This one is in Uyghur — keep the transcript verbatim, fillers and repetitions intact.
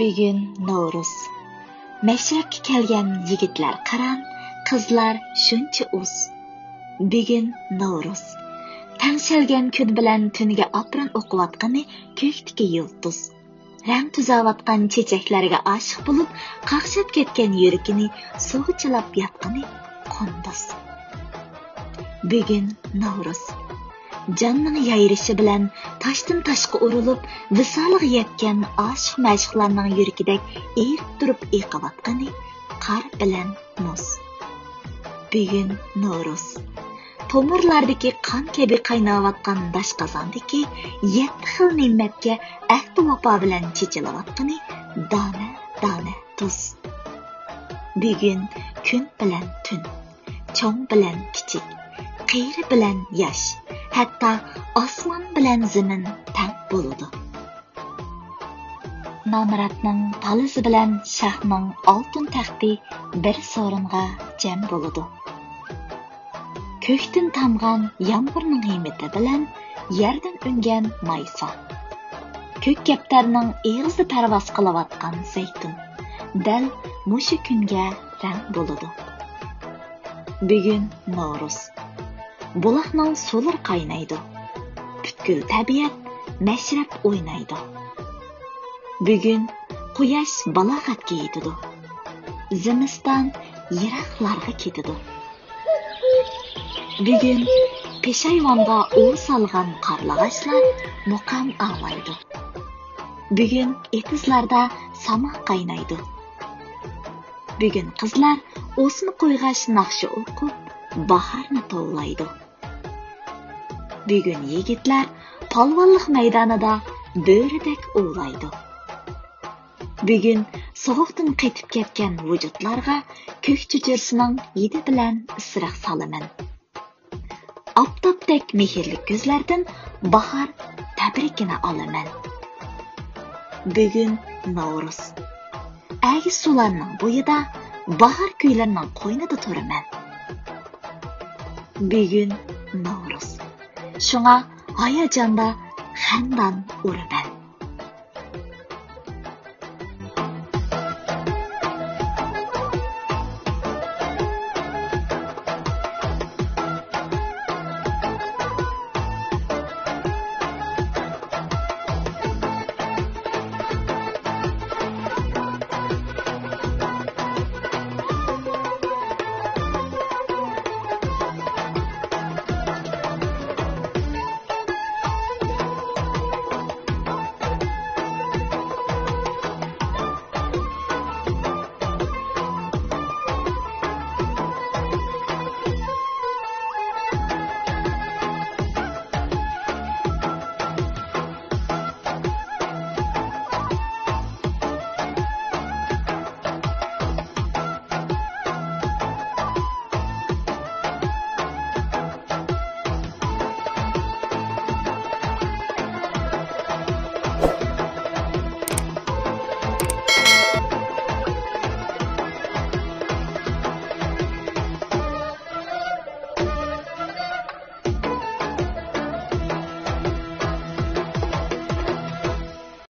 بۈگۈن نورۇز. مەشرەپكە كەلگەن يىگىتلەر قىران، قىزلار شۇنچە ئۇز. بۈگۈن نورۇز. تەڭشەلگەن كۈن بىلەن تۈنىگە ئاپىرىن ئوقۇۋاتقىنى كۆكتىكى يۇلتۇز. رەڭ تۈزەۋاتقان چېچەكلەرگە ئاشىق بولۇپ، قاقشاپ كەتكەن يۈرىكىنى سۇغا چىلاپ ياتقىنى قۇندۇز. بۈگۈن نورۇز. جاننىڭ يايرىشى بىلەن تاشتىن تاشقا ئۇرۇلۇپ، ۋىسالىغا يەتكەن ئاشىق-مەشۇقلارنىڭ يۈرىكىدەك ئېرىپ تۇرۇپ ئېقىۋاتقىنى قار بىلەن مۇز. بۈگۈن نورۇز. تومۇرلاردىكى قان كەبى قايناۋاتقان داشقازاندىكى يەتتە خىل نېمەتكە ئەھدى-ۋاپا بىلەن چېچىلىۋاتقىنى دانە-دانە تۇز. بۈگۈن كۈن بىلەن تۈن، چوڭ بىلەن كىچىك، قېرى بىلەن ياش، ھەتتا ئاسمان بىلەن زېمىن تەڭ بولىدۇ. نامراتنىڭ تالىسى بىلەن شاھنىڭ ئالتۇن تەختى بىر سورۇنغا جەم بولىدۇ. كۆكتىن تامغان يامغۇرنىڭ ھىممىتى بىلەن يەردىن ئۈنگەن مايسا. كۆك كەپتەرنىڭ ئېغىزىدا پەرۋاز قىلىۋاتقان زەيتۇن دەل مۇشۇ كۈنگە رەڭ بولىدۇ. بۈگۈن نورۇز. بۇلاقنىڭ سۇلىرى قاينايدۇ. پۈتكۈل تەبىئەت مەشرەپ ئوينايدۇ. بۈگۈن قۇياش بالاغەتكە يېتىدۇ. زىمىستان يىراقلارغا كېتىدۇ. بۈگۈن پېشايۋانغا ئۇۋا سالغان قارلىغاچلار مۇقام ئاڭلايدۇ. بۈگۈن ئېتىزلاردا ساما قاينايدۇ. بۈگۈن قىزلار ئوسما قويغاچ ناخشا ئوقۇپ، باھارنى توۋلايدۇ. بۈگۈن يىگىتلەر پالۋانلىق مەيدانىدا بۆرىدەك ئۇۋىلايدۇ. بۈگۈن سوغۇقتىن قېتىپ كەتكەن ۋۇجۇدلارغا كۆك چۆچۈرىسىنىڭ ھىدى بىلەن ئىسرىق سالىمەن. ئاپتاپتەك مېھىرلىك كۆزلەردىن باھار تەبرىكىنى ئالىمەن. بۈگۈن نورۇز. ئەگىش سۇلارنىڭ بويىدا، باھار كۈيلىرىنىڭ قوينىدا تۇرىمەن. بۈگۈن نورۇز. شۇڭا ھاياجاندا خەندان ئۇرىمەن.